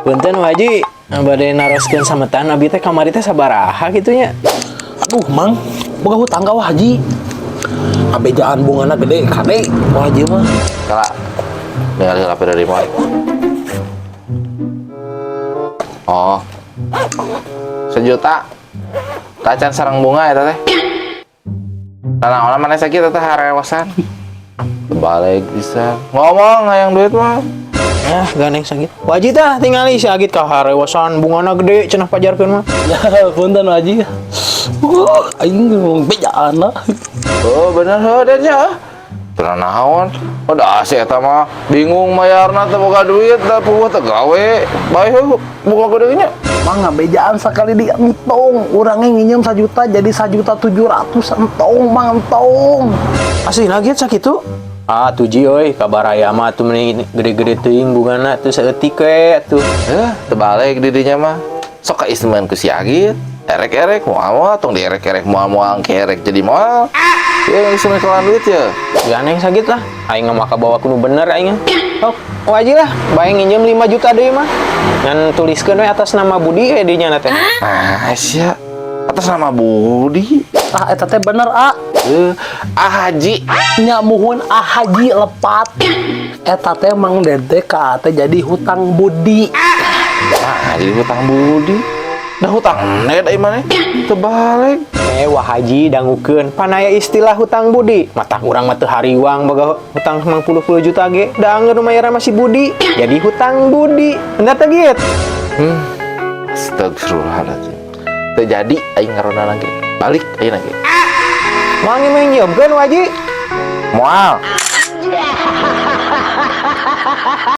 Punten Wa Haji, bade naroskeun sametan abi teh kamari teh sabaraha kitu nya? Aduh, Mang, boga hutang ka Wa Haji. Abejaan bungana gede kade Wa Haji mah. Kala ningali HP dari mana? Oh. Sejuta. Tacan sarang bunga eta teh. Nah, mana sakit eta harewasan. Balik bisa. Ngomong hayang duit mah. Ah, gandeng sakit. Wa Haji tah tingali si Agit ka harewasan bungana gede cenah pajarkeun mah. Ya, punten Wa Haji. Aing ngomong bejaan lah. Oh, bener heuh dan ya. Teu naon? Oh, da si eta mah bingung mayarna teu boga duit da puguh teu gawe. Bae heuh boga gede nya. Mang, ngabejaan sekali di entong. Urangnya nginjem 1 juta jadi 1 juta 700 entong, Mang, entong. Asli lagi sakitu? Ah, tuh ji euy, kabar aya mah tuh mending gede-gede teuing bungana tuh saeutik we tuh. Eh, terbalik didinya mah. Sok kaismeun ku si Agit. Erek-erek moal-moal tong dierek-erek moal-moal kerek jadi moal. Ya geus kawan duit ya. Gandeng sakit lah. Aing mah kabawa kudu bener aing. Oh, wajib lah. Bae nginjem 5 juta deui mah. Ngan tuliskeun we atas nama Budi we dinya na teh. Ah, sia. Atas nama Budi. Ah, eta teh bener, ah. Eh, ah Haji. Nya muhun, ah Haji lepat. Eta teh Mang Dede ka teh jadi hutang budi. Ah, jadi hutang budi. Dah hutang net ai maneh. Terbalik. Eh, Wah Haji dangukeun panaya istilah hutang budi. Mata urang mah teu hariwang boga hutang 90 juta ge. Da angeur nu mayarna masih budi. Jadi hutang budi. Bener teh Git? Astagfirullahaladzim. Terjadi aing ngaronda lagi. Balik aing lagi. Moal nginjemkeun Wah Haji. Moal.